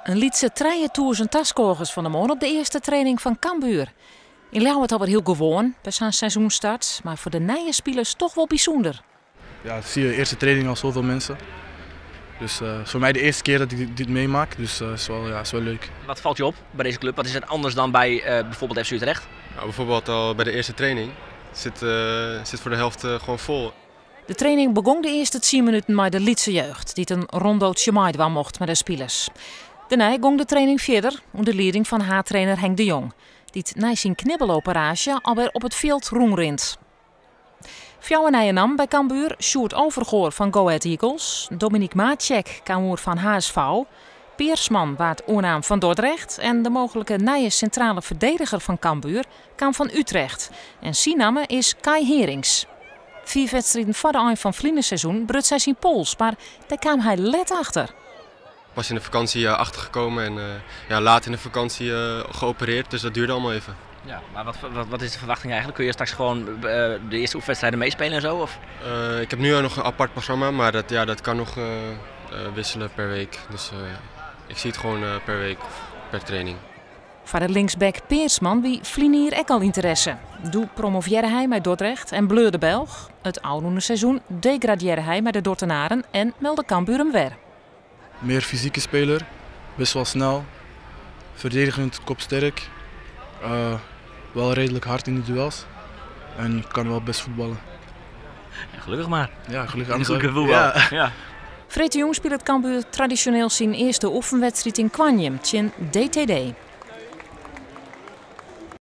In lytse 3000 taskôgers fan 'e moarn op de earste training fan Cambuur. Yn Ljouwert alwer hiel gewoan by sa'n seizoenstart, mar foar de nije spilers toch wol bysûnder. Ja, zie je eerste training al zoveel mensen. Dus het is voor mij de eerste keer dat ik dit meemaak, dus is wel, ja, is wel leuk. Wat valt je op bij deze club? Wat is het anders dan bij bijvoorbeeld FC Utrecht? Nou, bijvoorbeeld al bij de eerste training zit voor de helft gewoon vol. De training begong de earste 10 minuten mei de lytse jeugd, dy't in rondotsje meidwaan mocht mei de spilers. Dêrnei gong de training fierder ûnder lieding fan haadtrainer Henk de Jong, dy't nei syn knibbeloperaasje alwer op it fjild rûnrint. Fjouwer nije nammen by Cambuur: Sjoerd Overgoor fan Go Ahead Eagles, Dominik Macek kaam oer fan HSV, Peersman waard oernaam fan Dordrecht en de mooglike nije sintrale ferdediger fan Cambuur kaam fan Utrecht. En syn namme is Kai Heerings. 5 wedstriden foar de ein fan ferline seizoen bruts hy syn pols, mar dêr kaam hy let achter. Pas in de vakantie achtergekomen en ja, laat in de vakantie geopereerd, dus dat duurde allemaal even. Ja, maar wat is de verwachting eigenlijk? Kun je straks gewoon de eerste oefenwedstrijden meespelen en zo? Of? Ik heb nu al nog een apart programma, maar ja, dat kan nog wisselen per week. Dus ik zie het gewoon per week of per training. Foar de linksback Peersman wie ferline jier ek al ynteresse. Doe promovearre hy mei Dordrecht en bleau de Belch. It ôfrûne seizoen degradearre hy mei de Dordtenaren en melde Cambuur him wer. Meer fysieke speler, best wel snel, verdedigend kopsterk, wel redelijk hard in de duels en kan wel best voetballen. Ja, gelukkig maar. Ja, gelukkig anders Gelukkig ook. voetbal. Ja. Ja. Freedtejûn spilet Cambuur tradisjoneel syn earste oefenwedstriid yn Koarnjum tsjin DTD.